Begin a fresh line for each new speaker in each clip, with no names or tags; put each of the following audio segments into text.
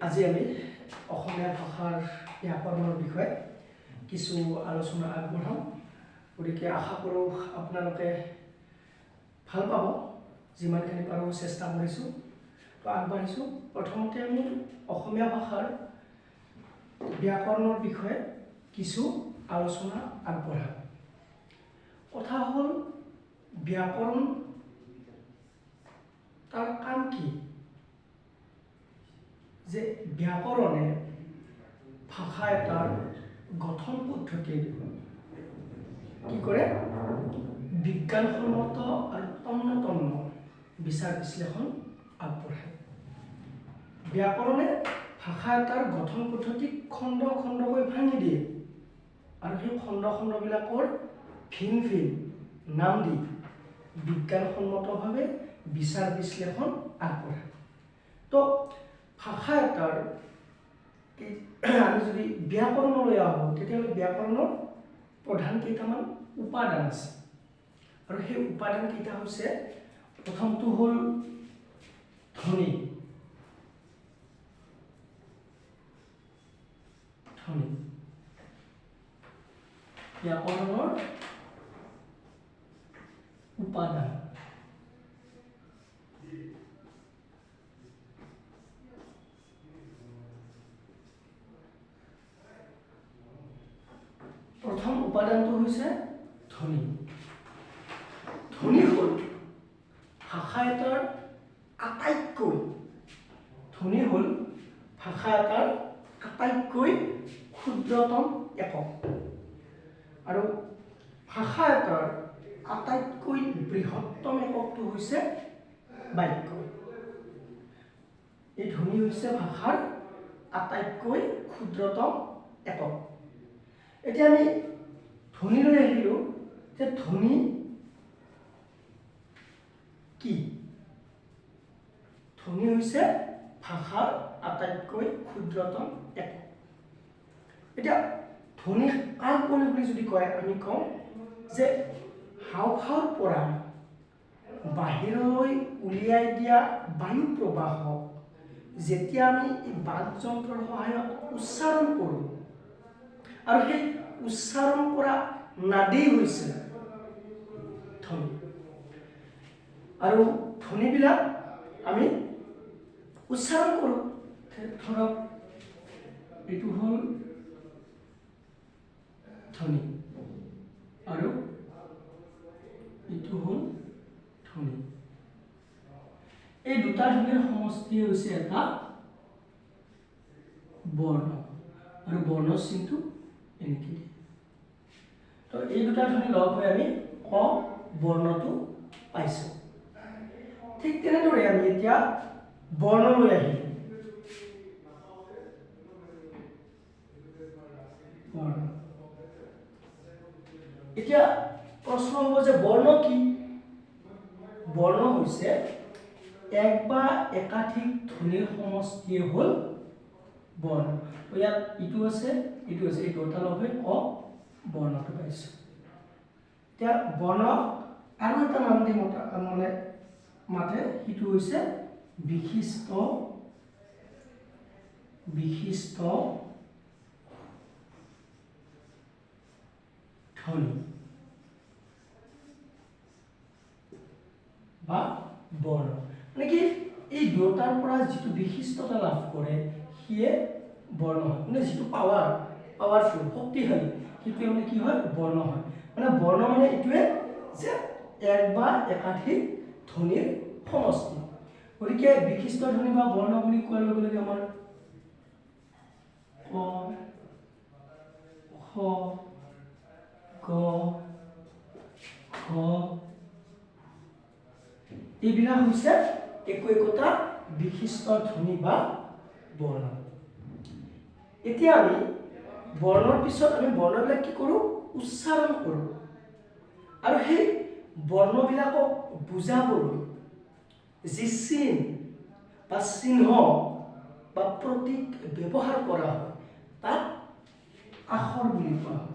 আজি আমি অসমীয়া ভাষাৰ ব্যাকৰণৰ বিষয়ে কিছু আলোচনা আগবঢ়াম। গতিকে আশা কৰোঁ আপোনালোকে ভাল পাব। যিমানখিনি পাৰোঁ চেষ্টা কৰিছোঁ, তো আগবাঢ়িছোঁ। প্ৰথমতে আমি অসমীয়া ভাষাৰ ব্যাকৰণৰ বিষয়ে কিছু আলোচনা আগবঢ়াম। কথা হ'ল, ব্যাকৰণ তাৰ কাম কি? যে ব্যাকৰণে ভাষা এটাৰ গঠন পদ্ধতিৰ কি কৰে? বিজ্ঞানসন্মত আৰু তন্ন তন্ন বিচাৰ বিশ্লেষণ আগবঢ়ায়। ব্যাকৰণে ভাষা এটাৰ গঠন পদ্ধতিক খণ্ড খণ্ডকৈ ভাঙি দিয়ে আৰু সেই খণ্ড খণ্ডবিলাকৰ ভিন ভিন নাম দি বিজ্ঞানসন্মতভাৱে বিচাৰ বিশ্লেষণ আগবঢ়ায়। তো ভাষা এটাৰ আমি যদি ব্যাকৰণলৈ আহোঁ, তেতিয়াহ'লে ব্যাকৰণৰ প্ৰধান কেইটামান উপাদান আছে আৰু সেই উপাদান কেইটা হৈছে, প্ৰথমটো হ'ল ধ্বনি। ধ্বনি ব্যাকৰণৰ উপাদান। প্ৰথম উপাদানটো হৈছে ধ্বনি। ধ্বনি হ'ল ভাষা এটাৰ আটাইতকৈ ধ্বনি হ'ল ভাষা এটাৰ আটাইতকৈ ক্ষুদ্ৰতম একক আৰু ভাষা এটাৰ আটাইতকৈ বৃহত্তম এককটো হৈছে বাক্য। এই ধ্বনি হৈছে ভাষাৰ আটাইতকৈ ক্ষুদ্ৰতম একক। এতিয়া আমি ধ্বনিলৈ আহিলোঁ যে ধ্বনি কি? ধ্বনি হৈছে ভাষাৰ আটাইতকৈ ক্ষুদ্ৰতম একক। এতিয়া ধ্বনি কাক বোলে বুলি যদি কয়, আমি কওঁ যে হাওঁফাওঁৰ পৰা বাহিৰলৈ উলিয়াই দিয়া বায়ু প্ৰবাহক যেতিয়া আমি এই বাকযন্ত্ৰৰ সহায়ত উচ্চাৰণ কৰোঁ আৰু সেই উচ্চাৰণ কৰা নাদেই হৈছে ধ্বনি। আৰু ধ্বনিবিলাক আমি উচ্চাৰণ কৰোঁ। ধৰক, এইটো হ'ল ধ্বনি আৰু এইটো হ'ল ধ্বনি। এই দুটা ধ্বনিৰ সমষ্টি হৈছে এটা বৰ্ণ আৰু বৰ্ণ চিনটো এনেকৈ দিয়ে। তো এই দুটা ধ্বনি লগ হৈ আমি ক বৰ্ণটো পাইছোঁ। ঠিক তেনেদৰে আমি এতিয়া বৰ্ণলৈ আহিলোঁ। বৰ্ণ, এতিয়া প্ৰশ্ন হ'ব যে বৰ্ণ কি? বৰ্ণ হৈছে এক বা একাধিক ধ্বনিৰ সমষ্টিয়ে হ'ল বৰ্ণ। তো ইয়াত ইটো আছে, ইটো আছে, এই দুটা লগ হৈ ক বৰ্ণটো পাইছোঁ। এতিয়া বৰ্ণ আৰু এটা নাম দি মতা, মানে মাতে, সিটো হৈছে বিশিষ্ট বিশিষ্ট ধ্বনি বা বৰ্ণ। মানে কি, এই দুয়োটাৰ পৰা যিটো বিশিষ্টতা লাভ কৰে সিয়ে বৰ্ণ হয়। মানে যিটো পাৱাৰফুল, শক্তিশালী, সেইটোৱে মানে কি হয়? বৰ্ণ হয়। মানে বৰ্ণ মানে এইটোৱে যে এক বা একাধিক ধ্বনিৰ সমষ্টি। গতিকে বিশিষ্ট ধ্বনি বা বৰ্ণ বুলি কোৱাৰ লগে লগে আমাৰ ক, খ, গ, ঘ এইবিলাক হৈছে একো একোটা বিশিষ্ট ধ্বনি বা বৰ্ণ। এতিয়া আমি বৰ্ণৰ পিছত আমি বৰ্ণবিলাক কি কৰোঁ? উচ্চাৰণ কৰোঁ আৰু সেই বৰ্ণবিলাকক বুজাবলৈ যি চিন বা চিহ্ন বা প্ৰতীক ব্যৱহাৰ কৰা হয়, তাক আখৰ বুলি কোৱা হয়।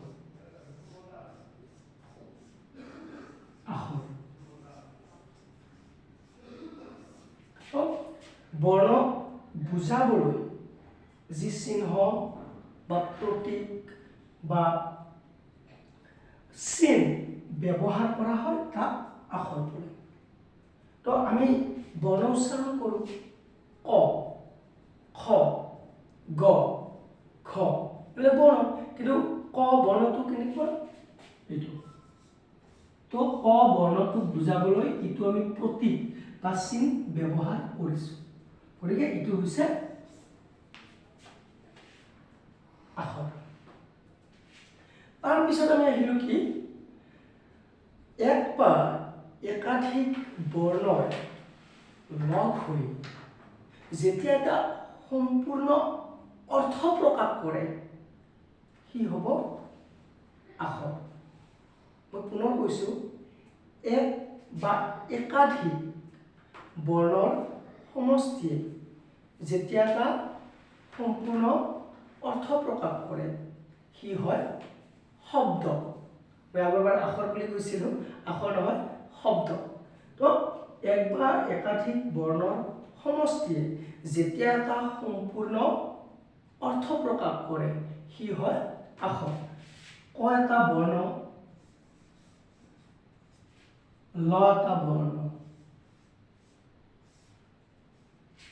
আখৰ। তো বৰ্ণ বুজাবলৈ যি চিহ্ন বা প্ৰতীক বা চিন ব্যৱহাৰ কৰা হয়, তাক আখৰ বোলে। তো আমি বৰ্ণ উচ্চাৰণ কৰোঁ, ক, খ, গ, ঘ, এইবিলাক বৰ্ণ। কিন্তু ক বৰ্ণটো কেনেকুৱা? এইটো। তো ক বৰ্ণটোক বুজাবলৈ এইটো আমি প্ৰতীক বা চিন ব্যৱহাৰ কৰিছোঁ। গতিকে এইটো হৈছে আখৰ। তাৰপিছত আমি আহিলোঁ কি, এক বা একাধিক বৰ্ণৰ লগ হৈ যেতিয়া এটা সম্পূৰ্ণ অৰ্থ প্ৰকাশ কৰে, সি হ'ব আখৰ। মই পুনৰ কৈছোঁ, এক বা একাধিক বৰ্ণৰ সমষ্টিয়ে যেতিয়া এটা সম্পূৰ্ণ অৰ্থ প্ৰকাশ কৰে, সি হয় শব্দ। মই আগৰবাৰ আখৰ বুলি কৈছিলোঁ, আখৰ নহয়, শব্দ। তো এক বা একাধিক বৰ্ণৰ সমষ্টিয়ে যেতিয়া এটা সম্পূৰ্ণ অৰ্থ প্ৰকাশ কৰে, সি হয় আখৰ। ক এটা বৰ্ণ, ল এটা বৰ্ণ।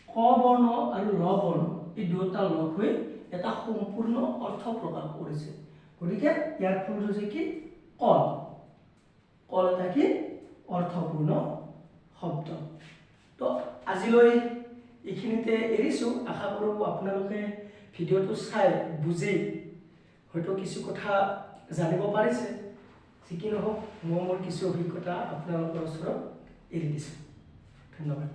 ক বৰ্ণ আৰু ল বৰ্ণ, এই দুয়োটা লগ হৈ এটা সম্পূৰ্ণ অৰ্থ প্ৰকাশ কৰিছে। গতিকে ইয়াৰ ফল হৈছে কি? কল। কল এটা কি? অৰ্থপূৰ্ণ শব্দ। তো আজিলৈ এইখিনিতে এৰিছোঁ। আশা কৰোঁ আপোনালোকে ভিডিঅ'টো চাই বুজি হয়তো কিছু কথা জানিব পাৰিছে। যি কি নহওক, মই মোৰ কিছু অভিজ্ঞতা আপোনালোকৰ ওচৰত এৰি দিছোঁ। ধন্যবাদ।